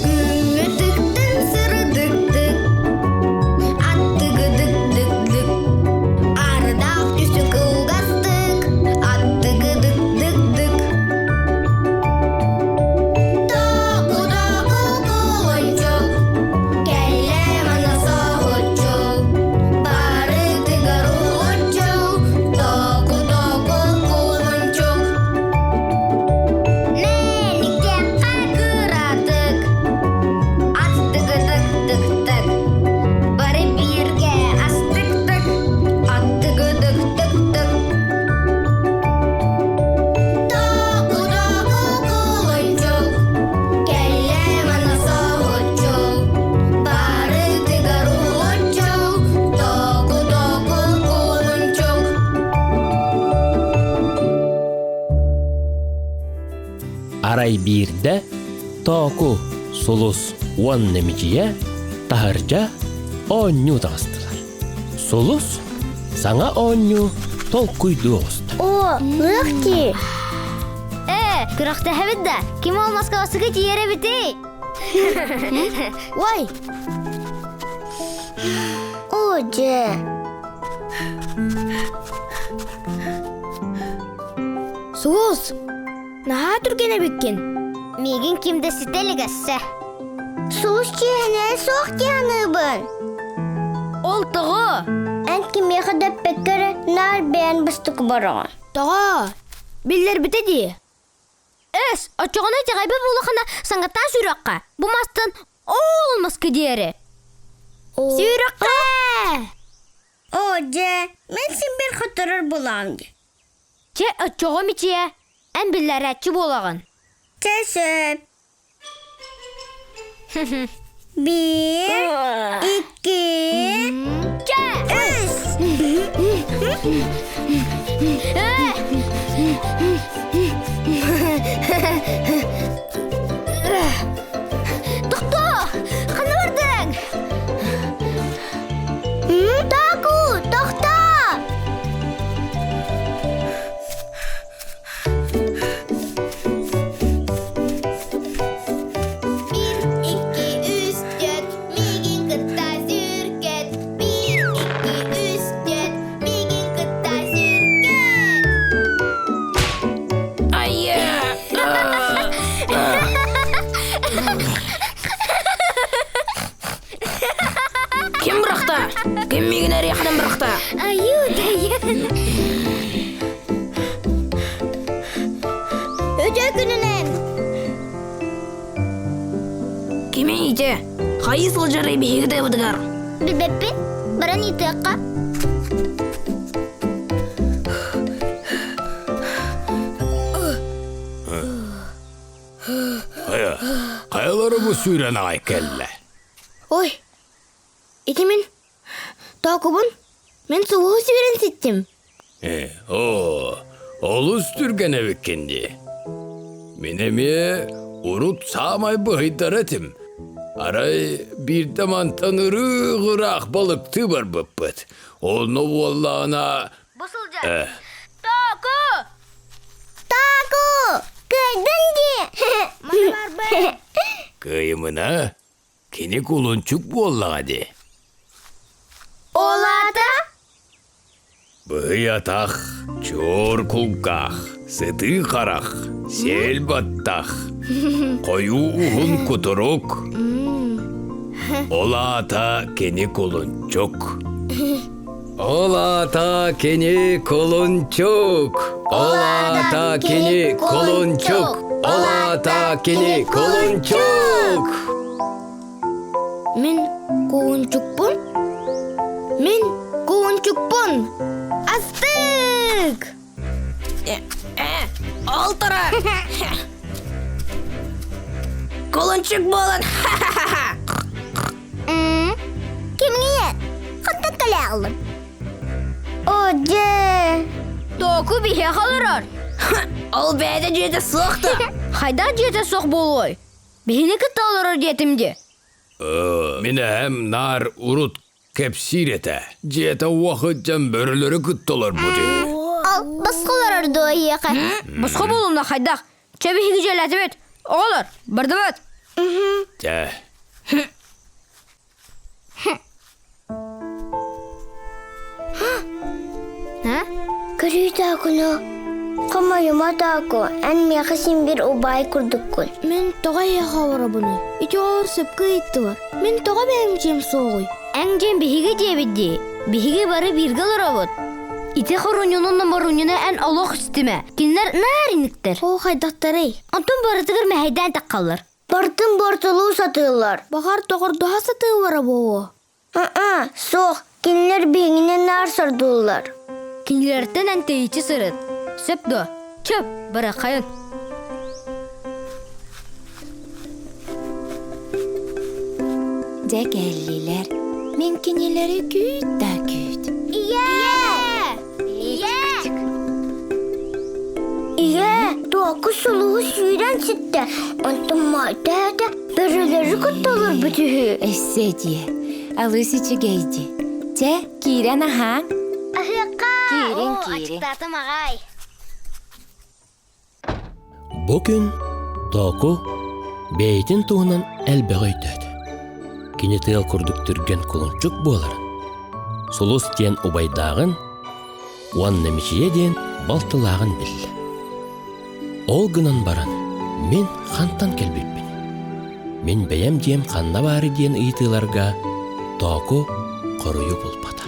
Күҥҥэ тыктын сырдыктык, аттыгыдык-дык-дык, ардаах түсү кылгастык, аттыгыдык-дык-дык. Току-току кулунчук, кэллэ манна соһуччу, барытыгар уһулуччу, току-току кулунчук. Мэниккэххэ кыратык, аттыгыдык-дык-дык, бары бииргэ астык-тык, аттыгыдык-дык-дык. Току-току кулунчук, кэллэ манна соһуччу, барытыгар уһулуччу, току-току кулунчук. Арай биирдэ Тооку, Сулус уонна Мичийэ таһырдьа оонньуу таҕыстылар. Сулус саҥа оонньуу толкуйдуу оҕуста. О, лыах дии! Ээ, күрэхтэһэбит да, ким ол Москвасыга тиийэр эбитий? Ой! О, дьэ! Сулус, наһаа түргэн эбиккин. Миигин ким да ситэ илигэссэ. Сулус чиэһинэ суох дии саныыбын. Ол тоҕо? Эн кимиэхэ да эппэккэ эрэ наар бэйэн бастакы бараҕын. Тоҕо? Биллэрбитэ дии. Эс, оччоҕуна итэҕэйбэт буоллаххына саҥаттаан сүүрүөххэ. Бу мастан ол маска диэри. Сүүрүөххэ! Оо, дьэ, мин син бир хотторор буолаҕым дии. Чэ, оччоҕо Мичийэ, эн биллэрээччи буолаҕын. Чэ, сөп. Биир, икки, чэ, үс. Тохтоо! Ханна бардың? Таку, тохтоо! Бір, икки, үс, төрт, миигин кытта сүркэт. Бір, икки, үс, төрт, миигин кытта сүркэт. Ким бырахта? Ким миигин эриэхтэн бырахта? Айыы, дайын. Өтө күнүнэн. Кимий ити? Хайыы сылдьарый биһиги тыабытыгар? Билбэппин, баран ыытыахха. Хайа, хайалары бу сүүрэн аҕай кэллэ? Ой, ити мин тоокубун мин сулуһу сүүрэн ситтим. Э, оо, олус түргэн эбиккин дии. Мин эмиэ урут саамай быһыйдара этим. Арай биирдэ мантан ырыы-ыраах балыктыы барбыппыт. Онно буоллаҕына... Бу сылдьар. Э. Тооку! Тааку! Кыайдын дии! Кыайымына, кини кулунчук буоллаҕа дии. Ол аата? Быһый атах, чуор кулгаах, сытыы харах, сиэл баттах, хойуу уһун кутурук. Ол аата кини кулунчук. Ол аата кини кулунчук! Ол аата кини кулунчук! Ол аата кини кулунчук! Мин кулунчукпун? Мин кулунчукпун! Астык! Ол турар! Кулунчук буолан Кимҥэ? Хантан кэлэҕин? О, дьэ! Току биһиэхэ олорор. Ол бэйэтэ дьиэтэ суох да. Хайдах дьиэтэ суох буолуой? Биһини кытта олорор диэтим дии. Мин эһэм наар урут кэпсиир этэ. Дьиэтэ уохыттан бөрөлөрү кытта олорбут үһү. Ол босхо олорор дуо эйиэхэ? Босхо буолумна хайдах? Чэ биһиги дьиэлээтибит. Оҕолор, бардыбыт. Чэ. Көрүү таакуну Хомойума тааку, эн миэхэ син биир убаай курдуккун. Мин тоҕо эйиэхэ олоробунуй? Ити оҕолор сөпкө ыйыттылар. Мин тоҕо бэйэм дьиэм суоҕуй? Эн дьиэм биһиги дьиэбит дии. Биһиги бары бииргэ олоробут. Ити хоруньунун моруньуну эн олох истимэ. Кинилэр наар иниктэр. Оо, хайдахтарый? Онтон барытыгар мэһэйдээн таххаллар. Бартын бортолуу сатыыллар. Баҕар доҕордоһо сатыыллара буолуо. Аа, суох, кинилэр биһигини наар сордууллар. Кинилэртэн эн тэйиччи сырыт. Сөп дуо? Чөп, быраххайын. Дьэ кэллилэр. Мин кинилэри күүт да күүт. Ийээ! Ийээ! Ийээ, туоку сулуһу сүүрэн ситтэ, онтон маайта бөрөлөрү кытта олорбут үһү. Өссө диэ, алыс үчүгэй дии. Чэ, киирэн аһааҥ. Аһыахха! Киирин, киирин. Ачыктаатым аҕай. Бу күн Току бэйэтин туһунан элбэҕи өйдөөтө. Кини тыал курдук түргэн кулунчук буоларын, Сулус диэн убайдааҕын уонна Мичийэ диэн балтылааҕын биллэ. Ол гынан баран мин хантан кэлбиппин, мин бэйэм дьиэм ханна баары диэн ыйытыыларга Току хоруйу булбата.